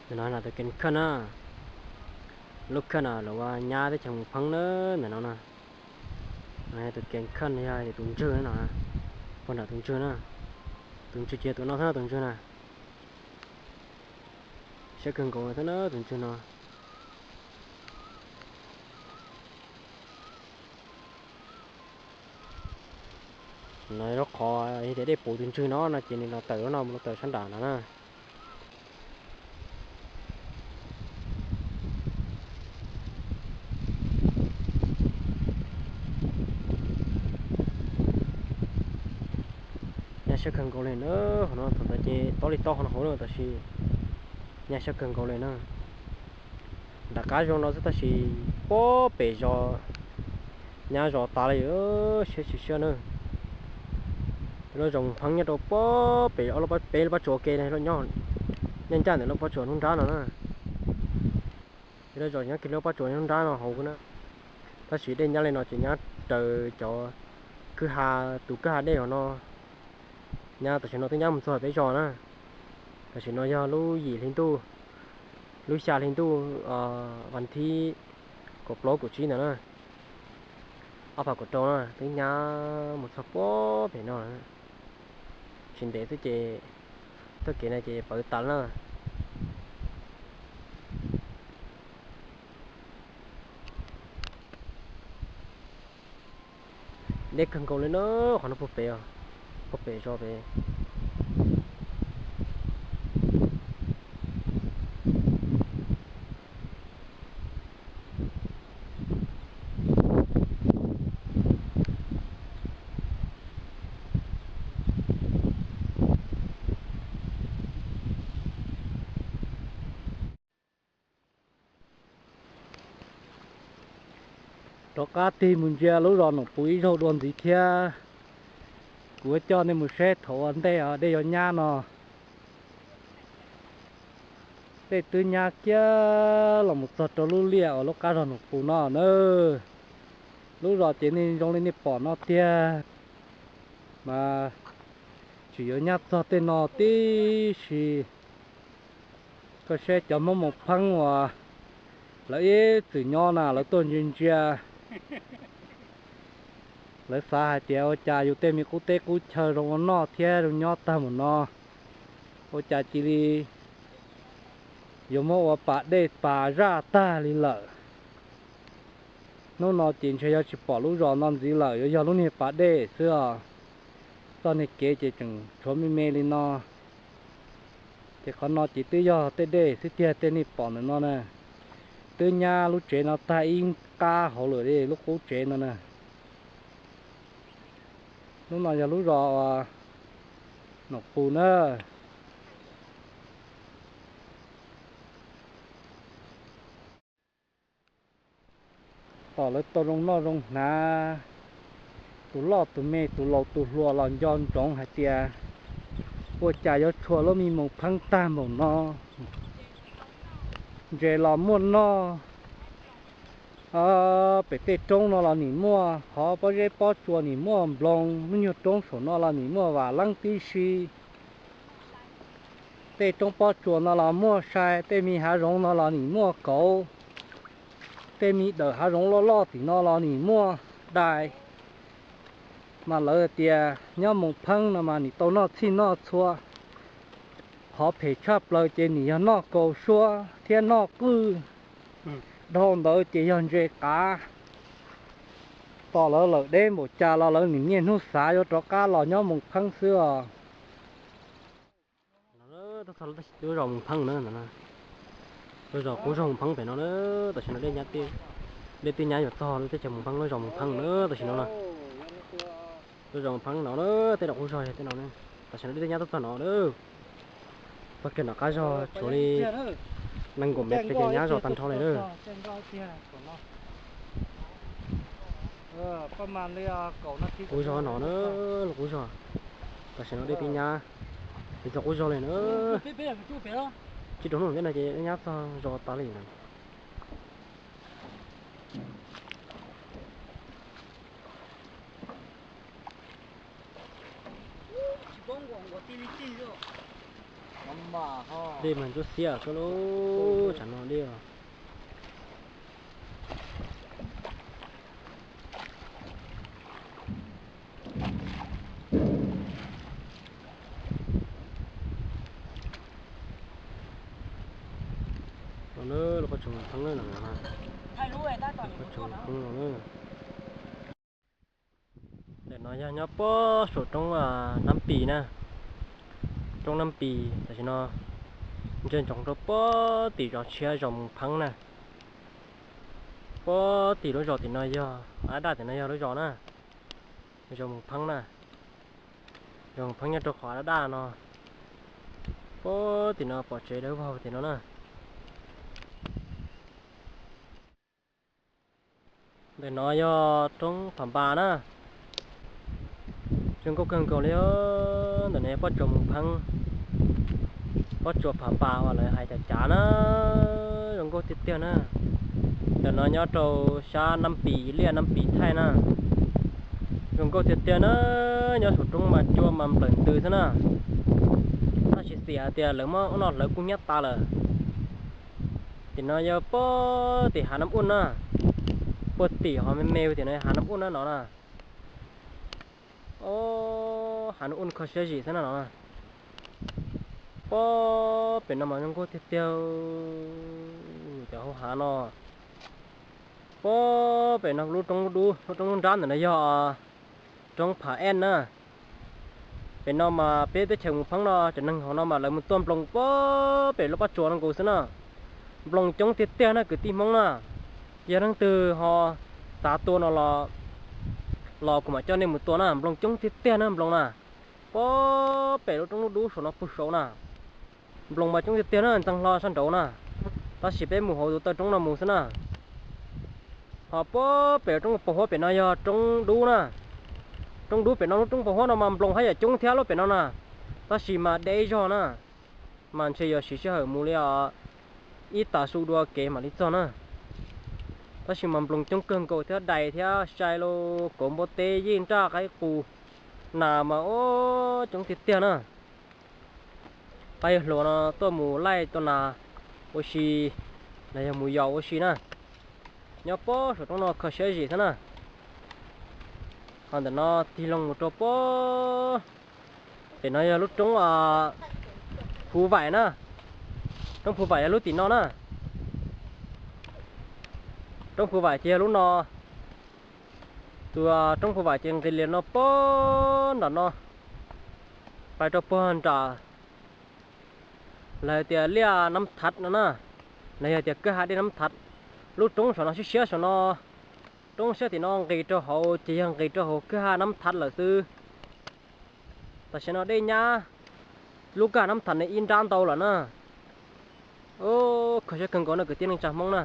Ntawm no yog tus kev khawj na, lub khawj no lawv ua nyab teb chaws Moos Pheeb na, ntawm no na. Tus kev khawj no yog tus ntswg no, puag nram tus ntswg na, tus ntswg ces tus no thiab tus ntswg na. Siab kawg nkaus thiab na tus ntswg no. No lub qhov tias dej puv tus ntswg no no ces nws los tawm lub no mus los tawm sab nram no na. Nyab siab kawg nkaus li na, qhov no thaum ntawd ces tob li tob qhov no hauv na tab sis nyab siab kawg nkaus li na. Nram qab zos no xwb tab sis puag pem zos, nyab zos tas li, siab tsis siab na. Lub zos Moos Pheeb nyob rau puag pem ob lub, peb lub pob tsuas ua ke, nyob ncaj ntawm lub pob tsuas hnub nrab no na. Lub zos nyob kiag lub pob tsuas hnub nrab no hauv na. Tab sis dej nyab li no ces nyab raws cov kwj ha, tus kwj ha dej hauv no. Nyab tam sim no twb nyab mus txog peb zos na. Tam sim no yog lub yim hli ntuj, lub xya hli ntuj, vas thib kaum plaub kaum tsib ntawd na, ob phav kaum rau na, twb nyab mus txog puag pem no. Tsis ntev xwb ces txoj kev no ces pawv tas na. Deb kawg nkaus li na, qhov no puag pem, puag pem zos pem. Rov qab tig mus ntsia lub zos Noom Pus ib zaug dua ntxiv thiab. Kuv coj nej mus saib thaum ua ntej dej yuav nyab no. Dej twb nyab kiag los mus txog rau lub liaj uas lub qab zos Noom Pus no na. Lub zos ces nej zoo li nej pom no tiag, mas tseem yuav nyab txog tej no tib si. Koj saib cov Hmoob Moos Pheeb uas lawv ib txwm nyob na, lawv tuaj ntsia ntsia, lawv xav hais tias ua cas yus tej me qub teb qub chaw zoo ua noj thiab zoo nyob tag mus no, ua cas cia li yuav muab ua pas dej pas zaj tag li lawm. Hnub no ces ntshe yog tsis pom lub zos no ntxiv lawm, yuav yog lub niag pas dej xwb os. Txoj niag kev ces tseem tshuav me me li no. Ces qhov no ces twb yog tej dej xwb tiag, tej nej pom ntawm no na. Twb nyab lub tsev no tag ib qab hauv lawm li lub qub tsev no na. Lub no yog lub zos Noom Pus na. Tom lawv tau zoo noj zoo hnav, tus loj tus me tus laus tus hluas los nco ntsoov hais tias ua cas yuav tshuav lub me Moos Pheeb tag npaum no. Ntses los muaj noj, pem tej roob no los nim muaj qhov pob zeb pob tsuas, nim muaj nploos, lub nyuag roob saum no los nim muaj vam leeb tib si. Tej roob pob tsuas no los muaj sai, tej me hav zoov no los nim muaj kauv, tej me dawm hav zoov loj loj tim no los nim muaj dais. Mas lawv tias nyob Moos Pheeb no mas nim tau noj txhij noj txhua. Qhov phem tshaj plaws ces nim yog noj kaus suab thiab noj qwj. Dhau ntawd ces yog ntses qav. Tos lawv lawm deb npaum cas los lawv nim niaj hnub xav yuav rov qab los nyob Moos Pheeb xwb os. Lub zos Moos Pheeb na, lub zos qub zog Moos Pheeb pem no na, tam sim no dej nyab, dej twb nyab yuav txog teb chaws Moos Pheeb, lub zos Moos Pheeb na, tam sim no na. Lub zos Moos Pheeb no na, tej zos qub zog tej no na, tam sim no dej twb nyab tuaj txog no na. Txog kiag nram qab zog tshuav li nees nkaum mev pem ces nyab zos tag nrho li na. Qub zog no na, lub qub zog, tam sim no dej twb nyab, twb txog qub zog li na. Tsis rau hnub thiab no ces nyab txog zos tas li na. Dej mas ntsuab xiab xwb lauj, tsam no dej os. Lub pob tsuas Mus Pheeb na, pob tsuas Mus Pheeb no na. Ntawm no yog nyob pob saum roob Nab Pis na, roob Nab Pis tam sim no ntsia ntsoov rau pob tim zos tshiab zos Mus Pheeb na. Pob tim lub zos tim no yog, ab daj tim no yog lub zos na, zos Mus Pheeb na. Zos Mus Pheeb nyob rau qhov daj daj no, pob tim no pom tsev dawb vog tim no na. Ntawm no yog roob Pham Npas na, zoo nkauj kawg nkaus li. Ntawm no yog pob tsuas Mus Pheeb, pob tsuas Pham Npas uas lawv hais cav cav na, zoo nkauj tiag tiag na. Ntawm no nyob rau sab Nab Pis, liaj Nab Pis Thaij na, zoo nkauj tiag tiag na. Nyob saum roob mas cua mas nplawm ntws xwb na, tab sis xim hais tias lawv muab ub no hlawv kub hnyiab tas lawm. Tim no yog pob tim hav Nab Us na, puag tim ho me me tim no yog hav Nab Us na no na. Hav Nab Us kho siab zim xwb na no. Pob pem no mas zoo nkauj tiag tiag, cov hauv hav no. Pob pem no lub roob lub dub, lub roob lub nrab ntawm no yog roob Pham Ej na. Pem no mas peb teb chaws Mus Pheeb no cov neeg hauv no mas lawv mus tuaj nploos pob pem lub pob tsuas no nkaus xwb na. Nploos coob tiag tiag na kwv tij Hmoob na. Yog leej twg ho xav tua no los, los kuv mam coj nej mus tua na, nploos coob tiag tiag na nploos na. Pob pem lub roob lub dub saum no puag saud na, nploos mas coob tiag tiag na, ntxeev hlo sab nraud na, tab sis peb mus hauv tus taw roob no mus xwb na. Ho pob pem roob puag huab pem no yog roob dub na. Roob dub pem no lub roob puag huab no mas nploos haj yam coob thiab lub pem no na, tab sis mas deb zog na, mas ntshe yuav siv sij hawm mus li os, ib tas su dua kev mam li txog na. Tab sis mas nploos coob kawg nkaus thiab dais thiab sai lauj, kauv npua teb yeej nraj qaib qus, nas mas ub coob tiag tiag na. Pab yawg hluas no tuaj mus laij tua nas ua si, los yog mus yos ua si na. Nyob pob saum roob no kho siab zim xwb na. Ho ntawm no tig loo mus rau pob, pem no yog lub roob Phu Vaim na. Roob Phu Vaim yog lub tim no na. Roob Phu Vaim ces yog lub no. Tus roob Phu Vaim ces nqis li no pob nram no, pais rau puag nram lawv tias liaj Nab Thav no na, los yog tias kwj ha dej Nab Thav. Lub roob saum no siab siab saum no, roob siab tim no nqis rau hauv ces yog nqis rau hauv kwj ha Nab Thav lawm xwb. Tam sim no dej nyab lub kwj ha Nab Thav no ib nrab ntau lawm na. Kho siab kawg nkaus no kwv tij neej tsa Hmoob na.